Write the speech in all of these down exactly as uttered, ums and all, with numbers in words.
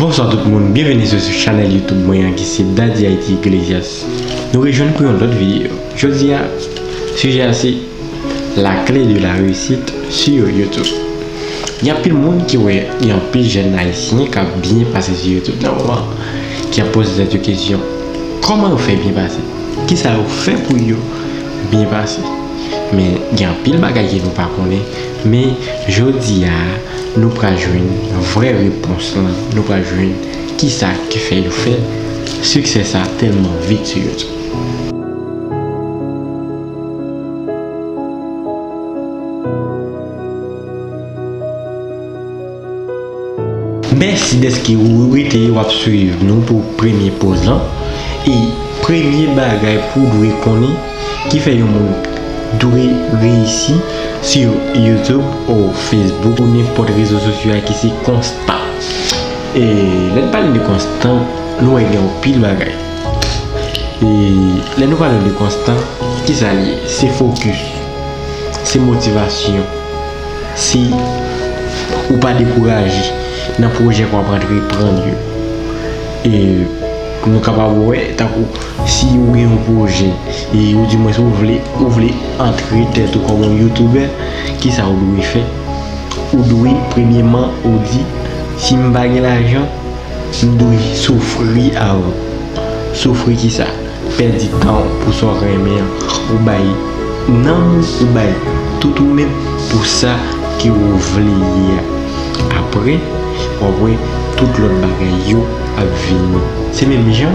Bonswa tout moun, byenveni sou, sou chanèl YouTube mwen an ki se Daddy Haïti Iglesias. Nou rejwenn pou yon lòt videyo. Jodi a, sijè a se la clé de la réussite sur YouTube. Gen anpil moun ki wè, gen anpil jèn ayisyen k ap byen pase sou YouTube nan moman, ki ap poze tèt yo kesyon, kòman yo fè byen pase? Kisa yo fè pou yo byen pase? Men gen anpil bagay ke nou pa konnen, men jodi a, nou pral jwenn vrè repons lan, nou pral jwenn kisa ki fè yo fè siksè sa tèlman vit sou YouTube. Mèsi dèske ou rete w ap swiv nou pou premye poz lan. E premye bagay pou w dwe konnen ki fè yon moun dwe reyisi sou YouTube ou Facebook ou nenpòt rezo sosyo a ki se konstan. E lè n pale de konstan, nou wè gen anpil bagay. E lè nou pale de konstan, kisa l ye? Se fokis, se motivasyon, si ou pa dekouraje nan pwojè ke w ap antreprann yo. E nou kapab wè, tankou si ou gen yon pwojè, e ou di mwen si ou vle, ou vle antre tèt ou kòm yon youtubè, kisa ou dwe fè? Ou dwe, premyeman, ou di, si m pa gen lajan, m dwe soufri avan. Soufri kisa? Pèdi tan w pou sa w renmen an. Ou bay nanm ou, ou bay tout ou menm pou sa ke ou vle ye a. Apre, w ap wè tout lòt bagay yo ap vini. Se menm jan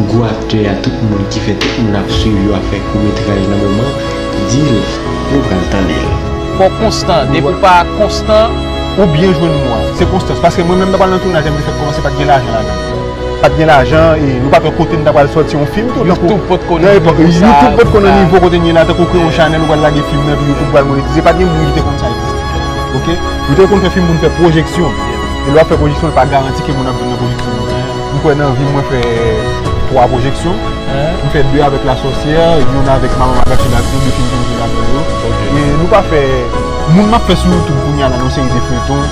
gwo aktè a, tout moun ki fè tout moun ap swiv yo ap fè kout metraj nan moman, di l, nou pral tande l. Fò w konstan. Depi w pa konstan, ou byen jwenn mo a. Se konstans. Paske mwen menm nan pral nan tounaj, lè m te fèk kòmanse, pa t gen lajan ladan. Pa t gen lajan, e nou pa t wè kote n ta pral sòti yon fim tou. YouTube potko nan nivo sa. YouTube potko nan nivo kote n ye la, tankou w kreye yon chanèl, ou pral lage fim nan, epi YouTube pral monetize. Pa t gen moun ki te konn sa egziste. Oke? Nou te konn fè fim pou n fè pwojeksyon. E lè w ap fè pwojeksyon, li pa garanti ke moun ap vin nan pwojeksyon an. M kwè nan vi m, mwen fè twa pwojeksyon. M fè de avèk La Sorcière, youn avèk Mama Magasin ak de fim ke m jwe ladan yo. E nou pa fè, moun m ap fè sou YouTube kounye a la, yon seri de feyton.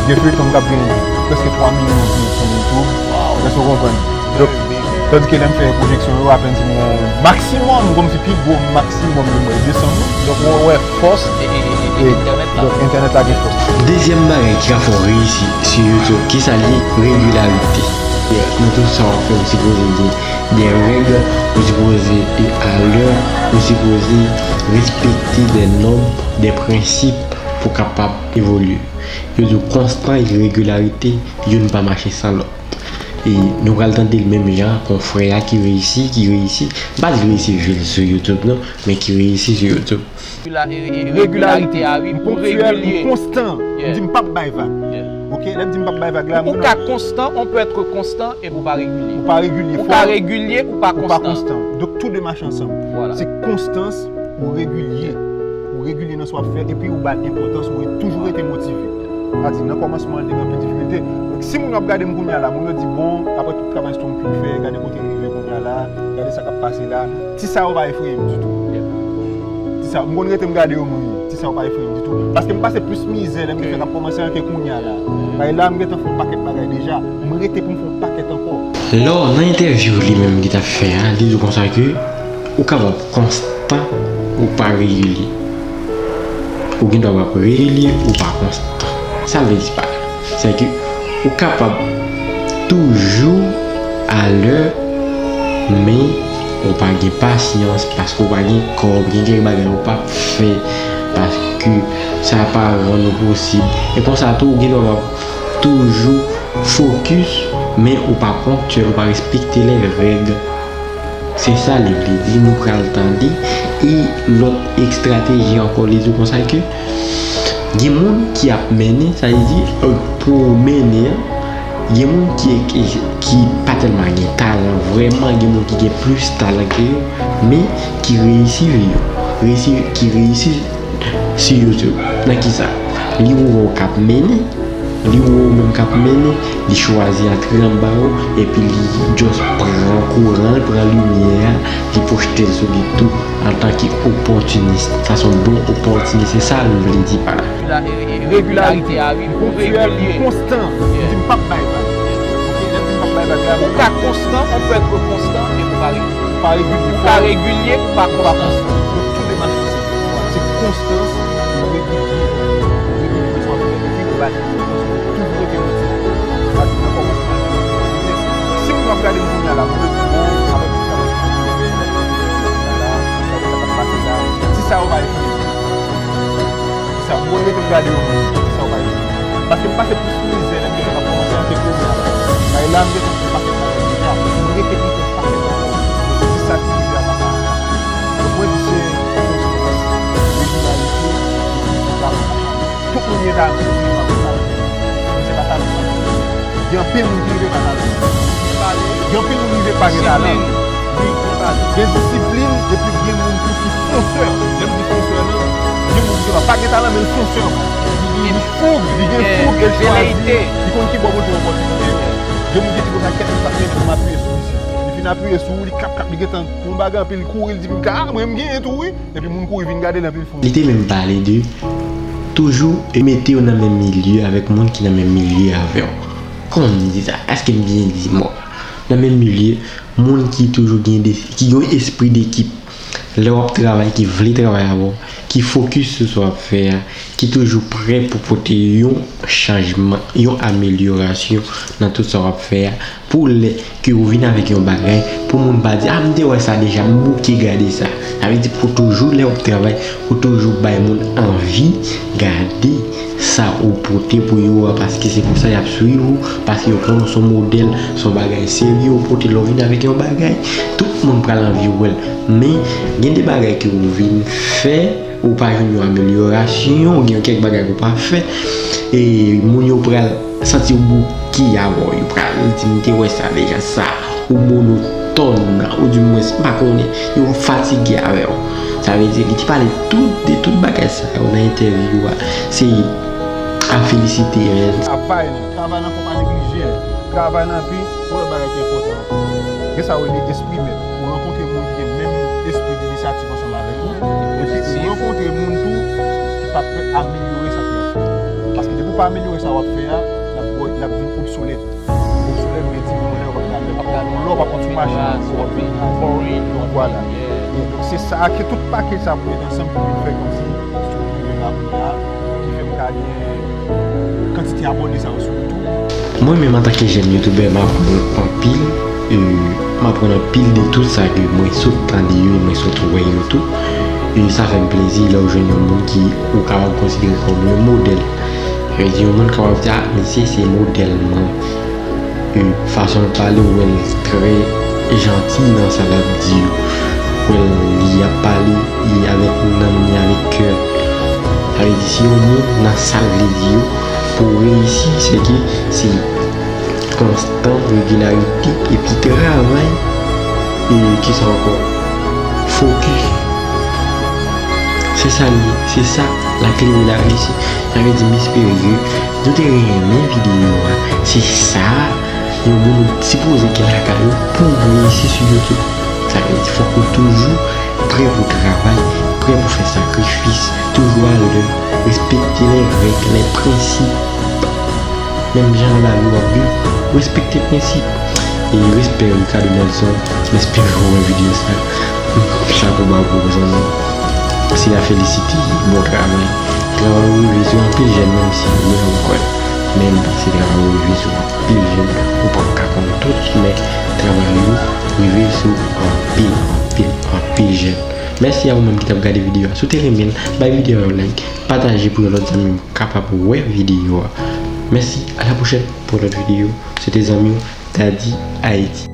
Gen feyton m t ap gen prèske twa milyon views sou YouTube. Èske w konprann? Donk, tandis ke lè m fè pwojeksyon yo, apèn si m gen maksimòm, kòmsi pi gwo maksimòm li mwen de san moun. Donk, ou wè fòs e, e, e, e entènèt la. Donk, entènèt la gen fòs. Dezyèm bagay ki ka fè w reyisi sou YouTube, kisa l ye? Regilarite. Nan tout sa w ap fè, ou sipoze gen de règ, ou sipoze e alè, ou sipoze respekte de nòm, de prensip pou w kapab evolye. Yo di w konstan e regilarite, youn pa mache san lòt. E nou pral tande l menm jan, konfrè a ki reyisi, ki reyisi, m pa di l reyisi vil sou YouTube non, men ki reyisi sou YouTube. Regila-, e, e, regilarite a, wi, m ponktyèl, m konstan. M di m p ap bay vag. Oke, lè m di m p ap bay vag la, ou ka konstan, on peut être constant epi ou pa regilye. Ou pa regilye. Ou ka regilye, ou pa konstan. Donk, tou de mache ansanm. Se konstans, ou regilye. Ou regilye nan sa w ap fè, epi ou ba l enpòtans, ou re-, toujou rete motive. Sa di, nan kòmansman an, te gen anpil difikilte. Donk, si moun yo ap gade m kounye a la, moun yo di, bon, apre tout travay strong fin fè, gade kote l rive kounye a la, gade sa k ap pase la. Ti sa yo pa efreye m ditou. Ti sa, m konn rete m gade yo, m ri. Ti sa yo pa efreye m ditou. Paske m pase plis mizè lè m te fèk ap kòmanse an ke kounye a la. Paske la, m gentan fè yon pakèt bagay deja. M rete pou m fè yon pakèt ankò. Lò, nan entèvyou li menm li t ap fè a, li di w konsa ke ou kapab konstan, ou pa regilye. Ou gen dwa p ap regilye, ou pa konstan. Sa l vle di pa la? Se ke ou kapab toujou alè, men ou pa gen pasyans, paske ou pa gen kòb, gen kèk bagay ou p ap fè, paske sa pa rann ou posib. E konsa tou, ou gen dwa p ap toujou fokis, men ou pa ponktyèl, ou pa respekte lè règ. Se sa li vle di, nou pral tande. E lòt estrateji ankò, li di konsa ke gen moun ki ap mennen, sa vle di, euh, pou mennen an, gen moun ki, ki, ki pa tèlman gen talan, vrèman, gen moun ki gen plis talan ke yo, men ki reyisi vi yo, reyisi, ki reyisi sou YouTube. Nan kisa? Li wè w k ap mennen, li wè w menm k ap mennen, li chwazi antre anba w, epi li just pran kouran, li pran limyè a, li pwojte l sou li tou, antanke opòtinis. Sa se yon bon opòtinis, se sa l vle di pa la. Regilarite a, wi, pou regilye. Konstan, m di m p ap bay vag. Konstan, on peut être constant, mais faut pas régulier. Ou pa regilye, ou pa regilye, ou pa konstan. Ou pa konstan. Donk, tou de bagay yo se, se konstans, ou regilye, ou regilye nan sa w ap fè, epi ou pa di konstans, ou toujou rete motive. Ou pa di nan kòmansman, si moun ap gade m kounye a la, mwen, bon, avèk tout travay sa, sa k ap pase la, ti sa yo pa reflechi. Sa, mwen rete m gade yo menm, sa w pa di. Paske m pase plis mizè lè m te fèk ap kòmanse an ke kounye a la. Kay la, m te konn fè pakèt bagay deja. M rete pou fè pakèt ankò. Donk, se sa ki rive a papa a. Donk, mwen di se konstans, regilarite, epi travay acharne. Tout moun gen talan, tout moun gen talan. Men se pa talan sa. Gen anpil moun ki rive pa talan. Gen anpil moun rive pa gen talan. Gen disiplin, epi gen moun tou ki fonsè. Lè m di fonsè nan, gen moun ki pa gen talan, men l fonsè. Li gen foug, li gen foug, e l chwazi, li konn ki bò pou l jwenn opòtinite. Gen moun ki di konsa, kèt li pa t mennen pou m apiye sou misye. Li fin apiye sou ou, li kap kap, li gentan yon bagay anpil, kouri, li di, "Ah, mwen, m genyen tou, wi." Epi moun kouri vin gade l anpil fon. Li te menm pale de toujou mete yo nan menm milye avèk moun ki nan menm milye avè w. Kòman m di sa? Èske m byen di mo? Nan menm milye, moun ki toujou gen de, ki gen yon espri dekip. Lè w ap travay, ki vle travay avè w, ki fokis sou sa w ap fè a, ki toujou prè pou pote yon chanjman, yon amelyorasyon nan tout sa w ap fè a, pou lè ke ou vin avèk yon bagay, pou moun pa di, "Ah, m te wè sa deja, m bouke gade sa." Sa vle di pou toujou, lè w ap travay, pou toujou bay moun anvi gade sa ou pote pou yo a, paske se pou sa y ap swiv ou, paske yo konnen w se yon modèl, se yon bagay serye ou pote lè w vin avèk yon bagay, tout moun pral anvi wè l. Men, gen de bagay ke ou vin fè, ou pa jwenn yon amelyorasyon, oubyen kèk bagay ou pa fè, e moun yo pral santi yo bouke avè w, yo pral di, "M te wè sa deja, sa, ou monotòn, ou di mwens, m pa konnen, yo fatige avè w." Sa vle di, li te pale tout, de tout bagay sa yo nan entèvyou a. Se a felisite, men. Travay nan, travay nan fò pa neglije. Travay nan pi, yon lòt bagay ki enpòtan ankò. Gen sa yo rele espri mèt. Ou rankontre moun ki gen menm espri de inisyativ ansanm avèk ou. Epi ou rankontre moun tou ki p ap ameliyore sa ke w ap fè. Paske depi w pa ameliyore sa w ap fè a, l ap, l ap vin obsolèt. Obsolèt vle di yon lè w ap gade, w ap gade yon lè w ap konn sou machin, w ap vin boring. Donk, vwala. Donk, se sa ke tout pakèt sa pou met ansanm pou vin fè kòmsi sou rive la kounye a, ki fè m ka gen kantite abòne sa yo sou YouTube. Mwen menm, antanke jèn youtubè, m aprann anpil, e, m aprann anpil de tout sa ke mwen sot tande yo e mwen sot wè yo tou. E sa fè m plezi lè w jwenn yon moun ki ou kapab konsidere kòm yon modèl. Sa vle di yon moun kapab di, "Ah, misye se modèl mwen." E fason l pale, ou wè l trè janti nan sa l ap di yo. Ou wè l, li ap pale, li avèk nanm, li avèk kè. Sa vle di, se yon moun nan sa l vle di yo, pou w reyisi, se ke se konstan, regilarite, epi travay, e kisa ankò? Fokis. Se sa l ye, se sa la clé de la réussite. Sa vle di, m espere ke nou te renmen videyo a. Se sa, yon moun sipoze gen lakay ou pou w reyisi sou YouTube. Sa vle di, fòk ou toujou prè pou travay, prè pou fè sakrifis, toujou alè, respekte les règles, les principes. Menm jan nan lavi w ap viv, respekte prensip. E respè Ricardo Nelson, m espere w wè videyo sa. Chapo ba pou ou, zanmi. Se a felisite, bon travay. Travay ou rive sou anpil jèn, menm si ou menm ou kwè. Men se travay ou rive sou anpil jèn, ou p ap ka konn tout, men travay ou rive sou anpil, anpil, anpil jèn. Mèsi a ou menm ki t ap gade videyo a. Si w te renmen l, bay videyo a yon like, pataje pou yon lòt zanmi w kapab wè videyo a. Mèsi, a la pwochèn pou yon lòt videyo. Se te zanmi w, Daddy Haïti.